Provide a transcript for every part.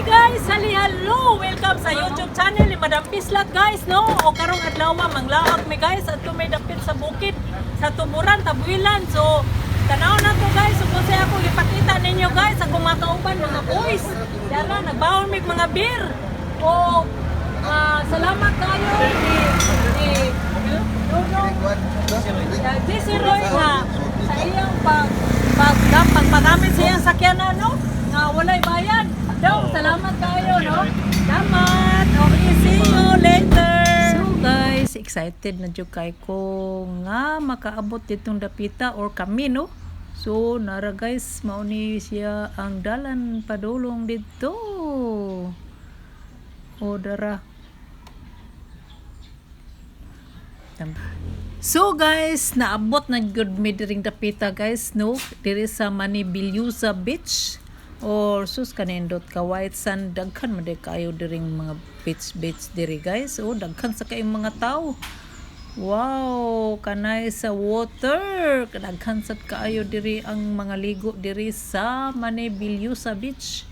Guys! Hali hello! Welcome sa YouTube channel ni Madam Pislat, guys, no? O karong adlaw manglaag mi, guys, at may dapit sa bukid sa Tuburan, Tabuilan. So tanaw na to, guys. So kung ako ipakita ninyo, guys, akong mga kauban, mga boys. Dara nagbaon mig mga beer. O salamat kayo ni Dudong JC Roy nga sa iyang pag pag pagpagamit sa iyang sakyanan, no, nga walay bayad. Daw, salamat kayo, no? Salamat. Okay, see you later. So guys, excited na jud kay ko nga makaabot ditong dapita or kami, no? So nara, guys, mao ni siya ang dalan padulong didto. O dara. So guys, naabot na gud mi diring dapita, guys, no, diri sa Manibilyosa Beach or sus kanindot ka white sand, daghan man di kayo diring mga beach beach diri, guys. Oh, daghan sa kayong mga tao. Wow, kanay sa water. Daghan sad kaayo diri ang mga ligo diri sa Manibilyosa Beach.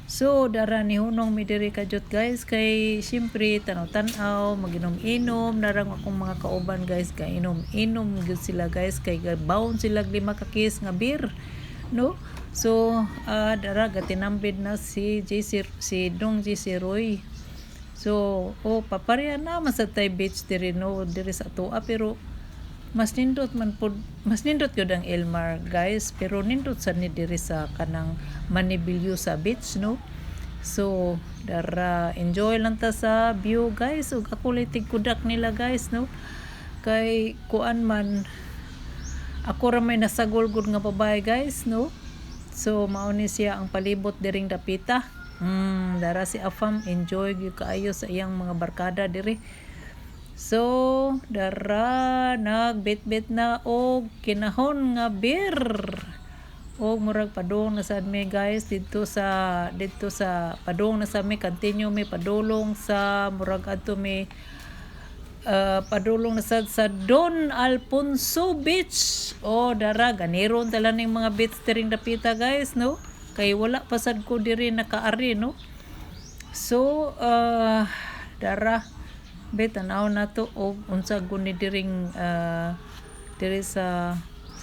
So, dara ni hunong mi diri kadyot, guys, kay syempre tanaw-tanaw, maginom-inom narang akong mga kauban, guys, kay inom-inom gyud sila, guys, kay bawon sila lima ka case nga beer, no? So, dara gatinambid na si JC, si Dong JC Roy. So, oh, papareha na man sa tay beach diri, no, diri sa atoa, pero mas nindot man pod, mas nindot gyud ang Elmar, guys, pero nindot sa ni diri sa kanang Manibilyosa Beach, no? So dara, enjoy lang ta sa view, guys, ug ako lay tigkudak nila, guys, no, kay kuan man, ako ra may nasagol gud nga babae, guys, no? So mao ni siya ang palibot diring dapita. Dara si Afam, enjoy gyud kaayo sa iyang mga barkada diri. So, dara nagbitbit na og kinahon nga beer. Og murag padung na sad mi, guys, didto sa padung na sa mi, continue mi padulong sa murag adto mi padulong na sad sa Don Alfonso Beach. O dara ganiron tala ning mga beach diring dapita, guys, no? Kay wala pa sad ko diri nakaari, no? So, dara be tanaw na to og unsa guni diring diri sa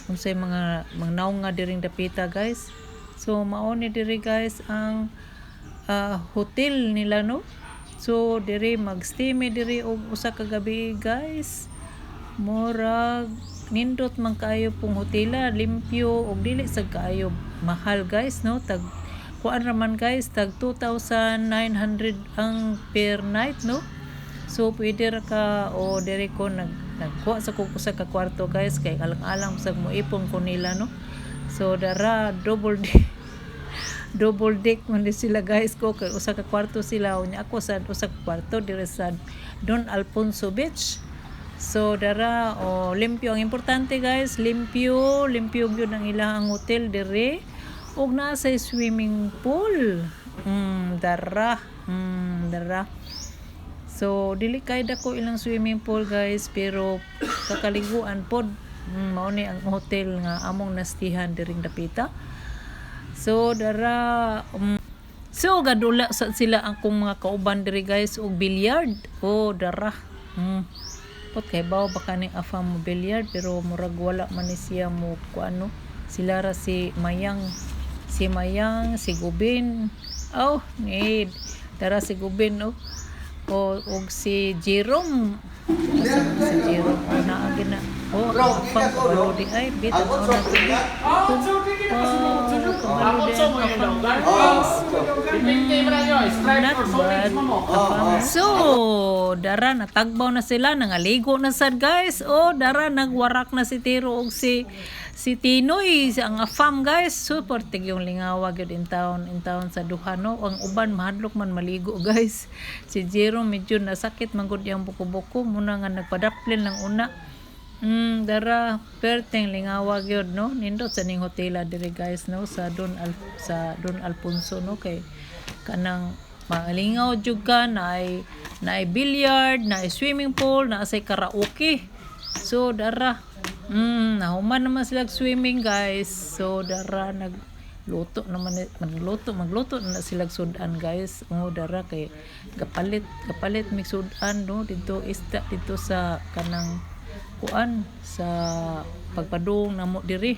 unsay mga nawong nga diring dapita, guys. So mao ni diri, guys, ang hotel nila, no? So diri magstay mi diri og usa ka gabi, guys. Murag nindot man kaayo pong hotela, limpyo ug dili sad kaayo mahal, guys, no? Tag kuan ra man, guys, tag 2,900 ang per night, no? So pwede ra ka o diri ko nagkuha sa kog usa ka kwarto, guys, kay alang-alang sa moipon ko nila, no? So dara double deck man di sila, guys, ko kay usa ka kwarto sila, unya ako sa usa ka kwarto diri sa Don Alfonso Beach. So dara, o limpyo, ang importante, guys, limpyo, limpyo gyud ang ilang hotel diri ug naa say swimming pool. Dara. Dara. So dili kay dako ilang swimming pool, guys, pero kakaliguan pod. Mao ni ang hotel nga among nastihan diring dapita. So dara so gadula sa sila ang kong mga kauban diri, guys, og billiard. Oh, dara. Pot kay bawo baka ni afa mo billiard, pero murag wala man ni siya mo kuano. Sila ra si Mayang, si Mayang, si Gubin. Oh, need. Dara si Gubin, oh. O og si Jerome. Asa man si Jerome? O naa gina. Oh, Bro, ang kita afam ko, kabalo no? di ay bit Ang ang otso, na to. Wow, kabalo di ang afam, guys. Not bad. Oo. So, dara natagbaw na sila, nangaligo na sad, guys. Oh, dara nagwarak na si Tiro og si Tinoy, si ang afam, guys. Super tig yung lingawa gyud in town sa duha, no. Ang uban mahadlok man maligo, guys. Si Jerome medyo nasakit man gud iyang buko-buko muna nga nagpadaplin lang una. Dara perteng lingawa gyud, no. Nindot sa ning hotela diri, guys, no, sa Don Alfonso, no, kay kanang malingaw jud ka, naay billiard, naay swimming pool, naa say karaoke. So dara nahuman naman sila swimming, guys. So dara nag Luto naman magluto, magluto na sila sudan, guys. Oh, dara kay gapalit, gapalit mig sudan, no, didto isda didto sa kanang kuan sa pagpadung namo diri.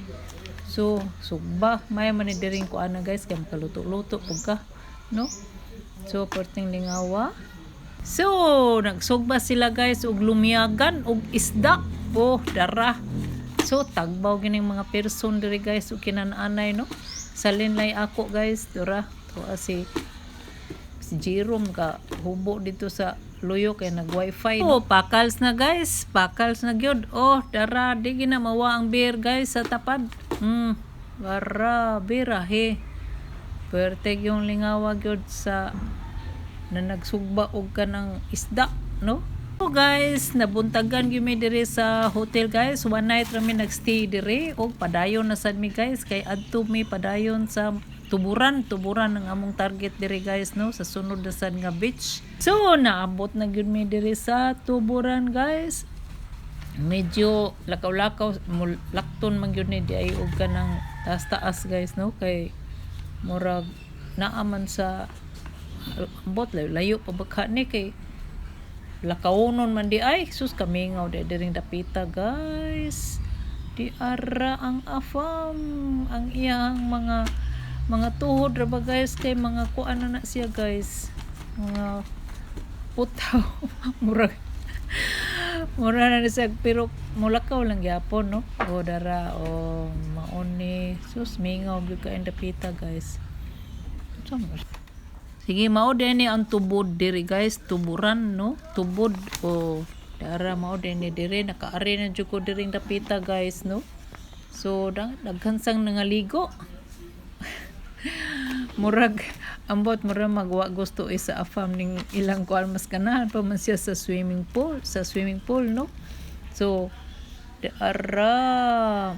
So sugba, may man ni diring kuan na, guys, kay makaluto-luto pug ka, no? So perting lingawa. So nagsugba sila, guys, og lumiyagan og isda. Oh, dara. So tagbaw gining mga person diri, guys, ug kinananay, no. Salin lay ako, guys, dara. Tuwa si Jerome ka hubo dito sa luyo kay nag wifi, no? Oh, pakals na, guys, pakals na gyud. Oh, dara, di gina mawa ang beer, guys, sa tapad. Bara birahe. Perte yung lingawa gyud sa na nagsugba og kanang isda, no? So guys, nabuntagan gyud mi diri sa hotel, guys. One night ra mi nagstay diri og padayon na sad mi, guys, kay adto mi padayon sa Tuburan, Tuburan ang among target diri, guys, no, sa sunod na sad nga beach. So naabot na gyud mi diri sa Tuburan, guys. Medyo lakaw-lakaw, lakton man gyud ni di ay og kanang taas-taas, guys, no, kay murag naa man sa ambot layo, layo pa bakha ni kay lakawonon man di ay. Sus, kamingaw di diring dapita, guys. Di ara ang afam, ang iyang mga tuhod ra ba, guys, kay mga kuan na na siya, guys, mga putaw. Murag mura na ni siya, pero mulakaw lang gyapon, no. O dara o mauni. Sus, mingaw gyud kaayong dapita, guys. Sige, mao din ni ang tubod diri, guys, Tuburan, no? Tubod o dara, mao din ni diri, nakaari na jud ko diring dapita, guys, no? So daghan sang nangaligo. Murag ambot murag magwa gusto isa afam ning ilang kuan, mas ganahan pa man siya sa swimming pool, no? So ara,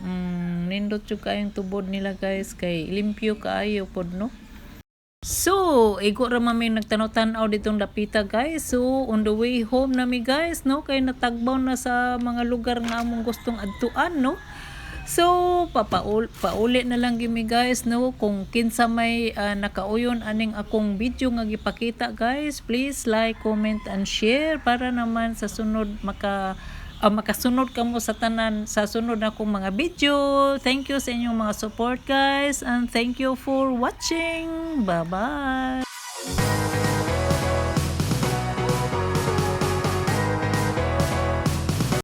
nindot jud kaayong tubod nila, guys, kay limpyo kaayo pod, no? So, igo ra man mi nagtanaw-tanaw ditong dapita, guys. So, on the way home na mi, guys, no, kay natagbaw na sa mga lugar nga among gustong adtuan, no? So, pauli na lang gyud mi, guys, no. Kung kinsa may nakauyon aning akong video nga gipakita, guys, please like, comment and share para naman sa sunod makasunod kamo sa tanan sa sunod na akong mga video. Thank you sa inyong mga support, guys, and thank you for watching. Bye-bye.